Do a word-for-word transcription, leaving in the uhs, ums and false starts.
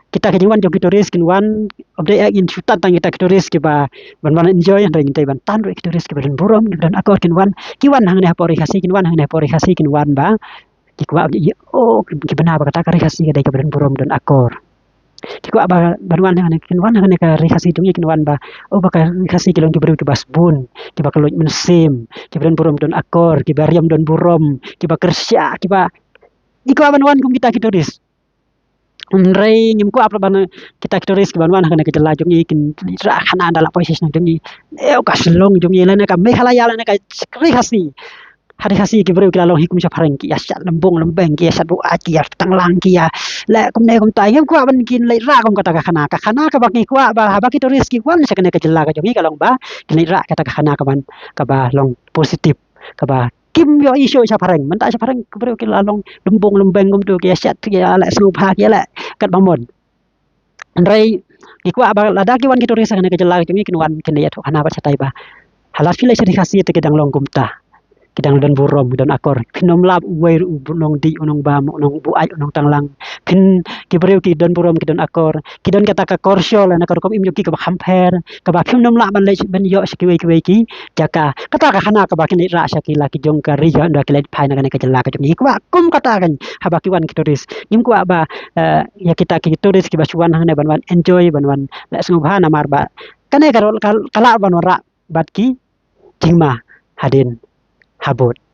kita ki jingwan jong ki tourist kin wan, ym dei eh ngin shu tan tang kita ki tourist kiba ban wan enjoy, hynrei ngin tei ban tan ruh ki tourist kiba don burom, kiba don akor, kin wan, ki wan hangne hapoh Ri Khasi, kin wan hangne hapoh Ri Khasi, kin wan ba ki kwah, oh, ki bna ba kata ka Ri Khasi ka dei kaba don burom, don akor. Ki kwah ba ban wan hangne, kin wan hangne ka Ri Khasi jong ngi, kin wan ba, oh, ba ka Ri Khasi ki long ki briew kiba sbun, kiba kylluid mynsiem, kiba don burom, don akor, kiba riam, don burom, kiba kyrsha, kiba, ki kwah ban wan kum kita ki tourist. Hynrei ngim kwah pat ban kita ki tourist kiban wan hangne ka jylla jong ngi kin rah khana da la poi sha shnong jong ngi. Ïa ka Shillong jong ngi lane ka Meghalaya lane ka Ri Khasi. Ha Ri Khasi ki briew ki la long hi kum shaphrang, ki ïa shad lymbung lymbeng, ki ïa shad buaid, ki ïa tanglang, ki ïa leh kumne kumtai. Ngim kwah ban kin leit rah kum kata ka khana. Ka khana kaba ngi kwah ba haba ki tourist ki wan sha kane ka jylla ka jong ngi ka long ba kin leit rah kata ka khana kaban, kaba long positive, kaba kim ïohi shuh shaphrang. Mynta shaphrang ki briew ki la long lymbung lymbeng kumtu, ki ïa shad, ki ïa leh sngewbha, ki ïa leh katba mon. Hynrei ngi kwah ba lada ki wan ki tourist ha kane ka jylla ka jong ngi, kin wan kin leit ïathuh khana bad shatai ba ha la phi leit sha Ri Khasi te ki dang long kumta, ki dang don burom, ki don akor. Phin ym lah uwei ruh u nongdih, u nongbam, u nongbuaid, u nongtanglang. Phin, ki briew ki don burom, ki don akor, ki don kata ka korsho lane ka rukom im jong ki kaba kham pher, kaba phim nym lah ban leit ban ïoh sha kiwei kiwei ki jaka. Kata ka khana kaba kin leit rah sha ki la ki jong ka ri, ynda ki leit phai na kane ka jylla ka jong ngi. Kwah kum kata kan haba ki wan ki tourist. Ngim kwah ba, eh, ïa kita ki tourist kiba shu wan hangne ban wan enjoy, ban wan leh sngewbha, namar ba kane ka, ka, ka lah ban wanrah bad ki jingma hadien habud.